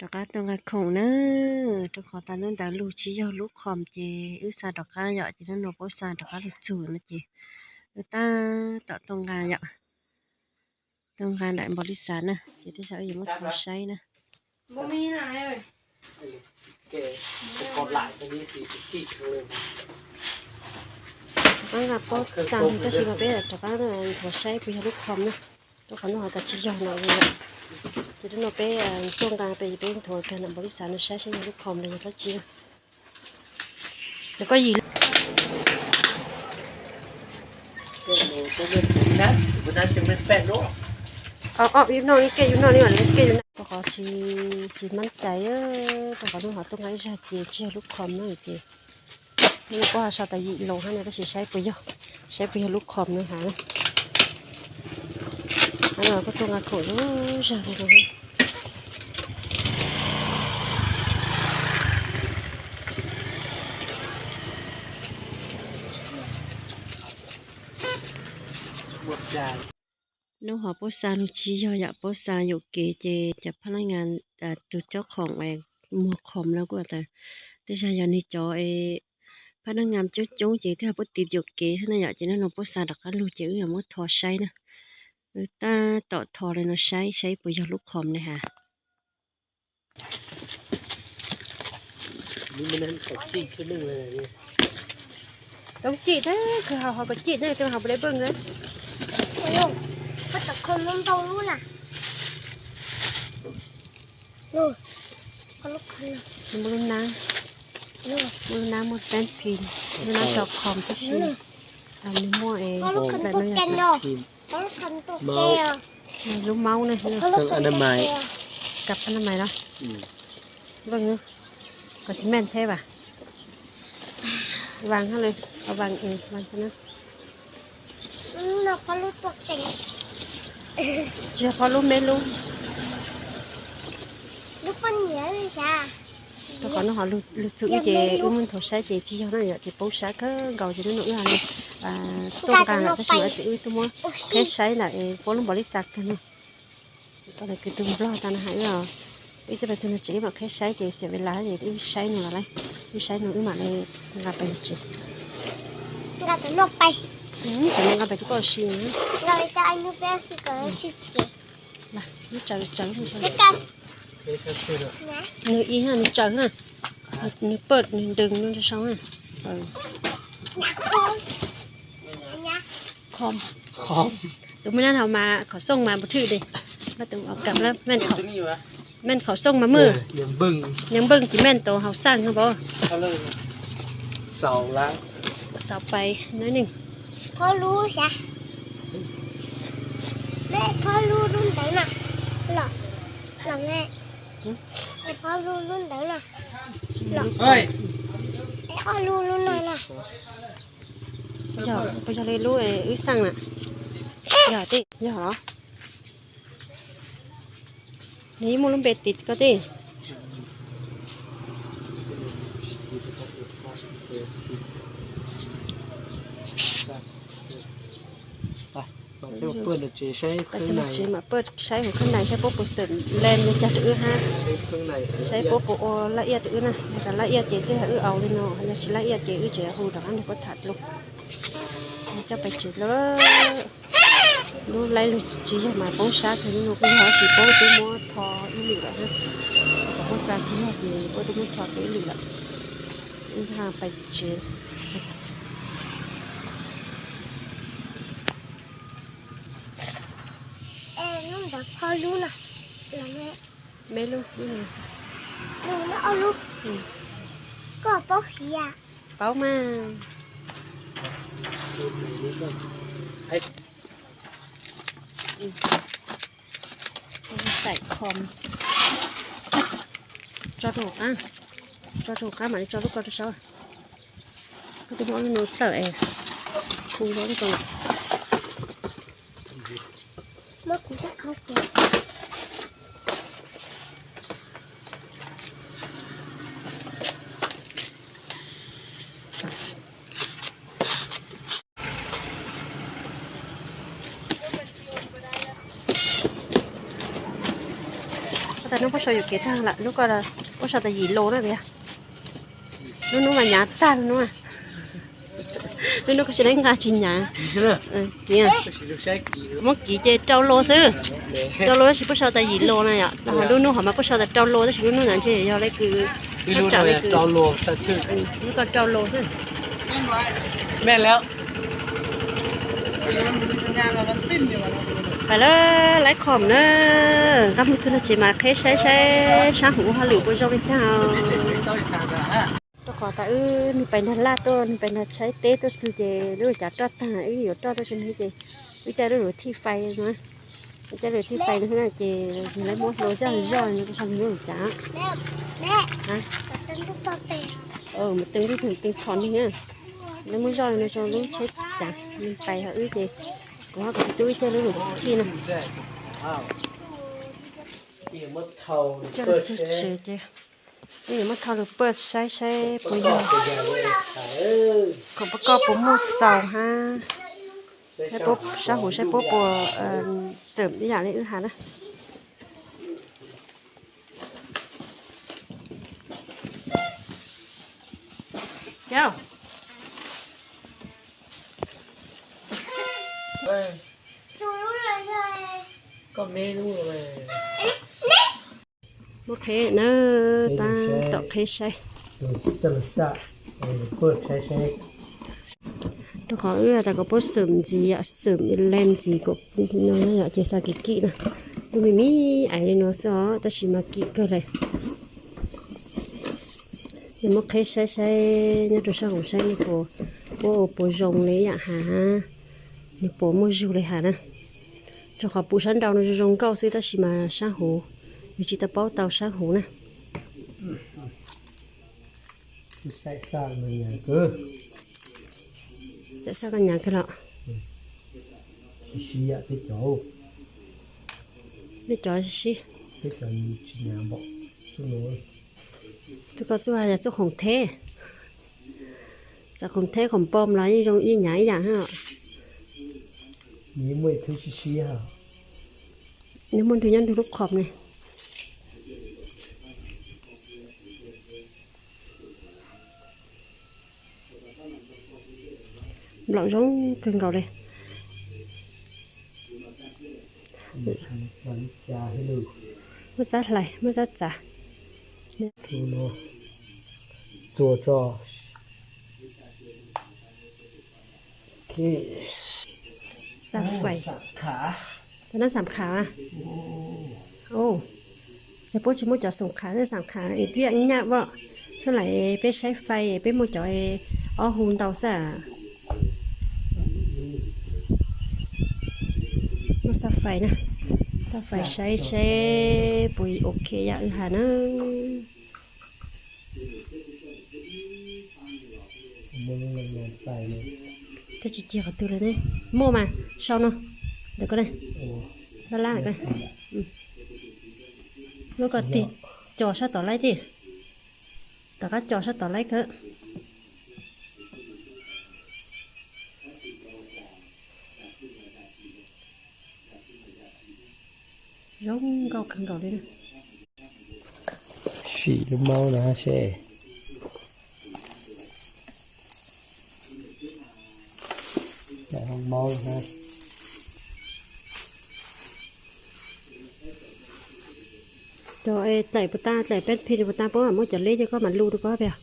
Rov qab tuaj nqa khoom na, rau qhov tas hnub ntawd lug tsis yog lub khoom ces wb xa rov qab yom, ces hnub no puab xa rov qab lug txug no ces wb tab tom tuaj nqa yom. Tuaj nqa nram npaum li xav na, ces tej zaum wb yuav muab thov saib na. Rov qab nqa puab xa tab sis mas peb rov qab nthuav saib puas yog lub khoom na. Rau qhov hnub hov tas tsis yog no, ces hnub no peb tuaj nqa peb, peb nthuav kag nram npaum li xav no saib saib yog lub khoom los yog dlaab tsi. Koj yim no, rau qhov tsis, tsis mab cai, rau qhov hnub hov tuaj nqa ib zag ces tsis yog lub khoom na ces hnub no puab ho sau tas yim lus hab no tab sis saib puas yog, saib puas yog lub khoom no has na. Hnub no kuj tuaj nqa khoom lub zag li no. Hnub hov puab xa lug tsis yog yom, puab xa yuam kev ces cov phab nab ngas, tus cob khoom muag khoom no kuj tas tej zag yog nwg cov phab nab ngas coob coob ces twb ho puab tiv yuam kev xwb na yom, ces hnub no puab xa rov qab lug ces wb yuav muab thov saib na. Wb tab tom thov li no saib saib puas yog lub khoom li has. Toob cim teb kws hauv hov puas cim ne, twb hauv puas dai npewj na. Muaj lub nab, muaj lub nab muaj teeb phim, lub nab tso khoom tib si, nwg muaj es lub maub ne, kab anamais los. Vâng, có xi măng thế bà? Vàng hả lư? Có vàng, ừ, vàng cho nó. Tsis yog phob lub, meb lub. Rau qhov hnub hov lug txug wb ces wb muab nthuav saib ces tsis yog na yom, ces paub sab kawg nkaus ces hnub no wb tuaj nqa lawm tab sis wb tuaj muab qheb saib ntawm puab lub npaum li xav kawg no. Koj tau kws tug nplog tas no has wb os, wb coj pais tug no tsev wb mam qhib saib ces xiam ves las ces wb saib no los lawm, wb saib no wb mam li nqa pais tsev. Ces nqa pais rau koj si. Nws tsaws, tsaws, nws ib, nws tsaws na, nws paj, nws ntees no rau sau na. Tus mej nab hov mas khov xooj mas npua thwj li, mej tus kam lab mej khov xooj mas mej, nyeem npewg ces mej tus hauv xaj no pab. Xaus pais nab neeg. Phob lub, phob lub lub ntawd na, los, los, phob lub lub ntawd na, los, ob lub lub no na. Puas yog li lub wb xaj na? Yog tij, yog los? Nws yeej muaj lub npe tis koj tij. Tsev mam paj saib huv kheeb nais saib puab puas xwm len li cas rau wb hab, saib puab puas ua laj iaj rau wb na. Yog tas laj iaj ces tej yog wb au li no, yog tsis laj iaj ces wb tseem hu rov qab nrog puab tham dlua. Coj pais tsev lawm. Lub laib lug tsis yog mas poob sab kawg, lub no kuj yog tsis poob, twb muab tho ib lwm lawm na. Puab xa tsis yog ces puab twb muab tho tau ib lwm lawm. Wb pais tsev. Lub ntawd phob lub no, meb lub, lub no ob lub. Koj paub hia? Paub mas. Xaim khom. Tso rau hauv qab, tso rau hauv qab mam li tso lub ko rau saud. Koj twb muab lub no plawm es hu lub ko lawm. Koj Hnub puab sau yuam kev tag lawm, lub ko puab sau tas yim lo na tiag. Lub hnub mas nyav tag lub hnub. Lub hnub koj tsis laib nqa tsis nyav. Kiv, muab kiv ces rau lo xwb. Rau lo tab sis puab sau tas yim lo na yom. Lub hnub hov mas puab sau tas rau lo tab sis lub hnub ntawd ntshe yog le kws thaj tsam le kws, lub ko rau lo xwb. Pais lawm, laib khoom na. Nqa mus txug nram tsev mas qheb saib saib sab huv hauj lwm puas zoo li cas. Rau qhov tas wb nug pais nrag laj tuaj, nug pais nrag tshaib teb tuaj txug ces lub cav roj tag, wb yuav roj tuaj tsis nug ces wb caij lub luv thij fais no, wb caij lub luv thij fais no xwb na ces nws lawv muab hlo zoj zoj no rau sab nws lub cav. Mus teev lub teev txhom neeg na, lawv muab zoj no rau lub tsheb cav nws pais hauv wb ces kuv ho kom tub wb caij lub luv thij no. Coj lug txug tsev ces wb yuav muab thauj lug paj saib saib puas yog, kom puab koj puas muaj txaus hab, sab huv saib puab puas xeem ib yam li wb has na. Muab qheb na, tab tom qheb saib. Rau qhov wb has tas kom puab xeem ntxiv yom, xeem le ntxiv kom no yom ces xa kim kim na. Lub me me ais li no xwb os tab sis mas kim kawg lawm. Ces muab qheb saib saib nyob rau sab huv saib nws puas, puab ua puas zoo li yam has, nws puas muaj zug li has na. Rau qhov pum sab nraud no zoo zoo nkauj xwb tab sis mas sab huv yus tsis tau paub tau sab huv na. Saib xaj koj nyav kawg los. Peb cov sib, tus ko txuj yog txuj khoom theb, txawm khoom theb khoom pom los yeej zoo yeej nyav ib yam hab. Nws muaj ntug nyob ntug lub khoom ne. Nplaum zoo kawg nkaus li. Muab xab hlais, muab xab txav. Xab fais, nab xam kham. Ces puab tsis muaj cov xoom kham, xam kham es twb yam nyaj as. Xab lais peb saib fais peb muaj cov ob hu ntau xwb. Muab xab fais na, xab fais saib saib puas ok yam wb has na. Koj tsis cig qhov twg li ne. Muaj mas sau no. Ntawm ko ne. Lab lab ko. Lub ko tig co sab tod laib thiab. Tom qab co sab tod laib kawg. Zoo nkauj kawg nkaus li. Sim lub maub no seb. Daim hau maub na. Cov dlaim puas tas, dlaim peb phij puas tas, puab mam muab cov leb coj koj mam lug rau koj peb.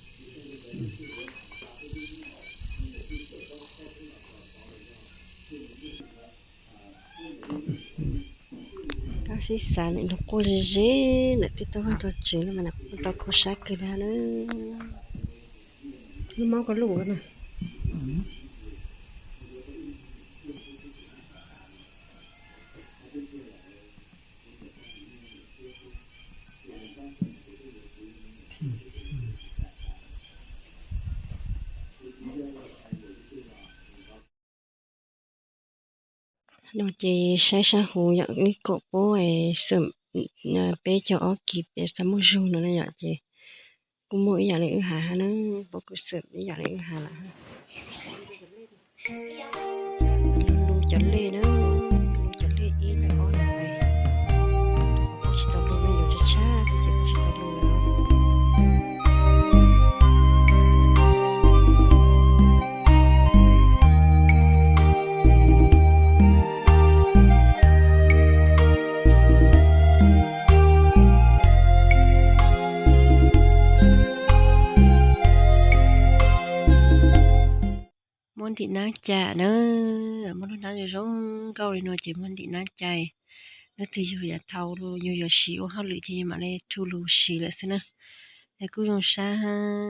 Koj sib xav lawm nws quaj ze ze, lawm twb tau vaj tau tsev no mas nws quaj tau kho siab kawg li na. Lub maub ko lub na. No ces saib sab huv yom, ib kom puab xeem peb caug ob kis peb xav muaj zug no na yom, ces kuj muaj ib yam li wb has hab na, puab kuj xeem ib yam li wb has lawm. Lug lug cov lej na, lug cov lej ib lej ob lej peb, tsis tau lug no yuav tshab tshab. Muab ntim nab cais na, muaj lub hnab zoo zoo nkauj li no ces muab ntim nab cais. Leej twg yug yav thaum yug yuav siv ua hauj lwm ces yus mam li rhu lug siv lawm xwb na. Es kuj zoo sab,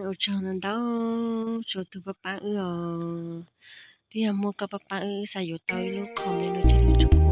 ua tsaug ntau ntau rua tug paab paab wb os. Twb yog muaj koj paab paab wb, wb xav yuav tau ib lub khoom li no coj lug rua kuv.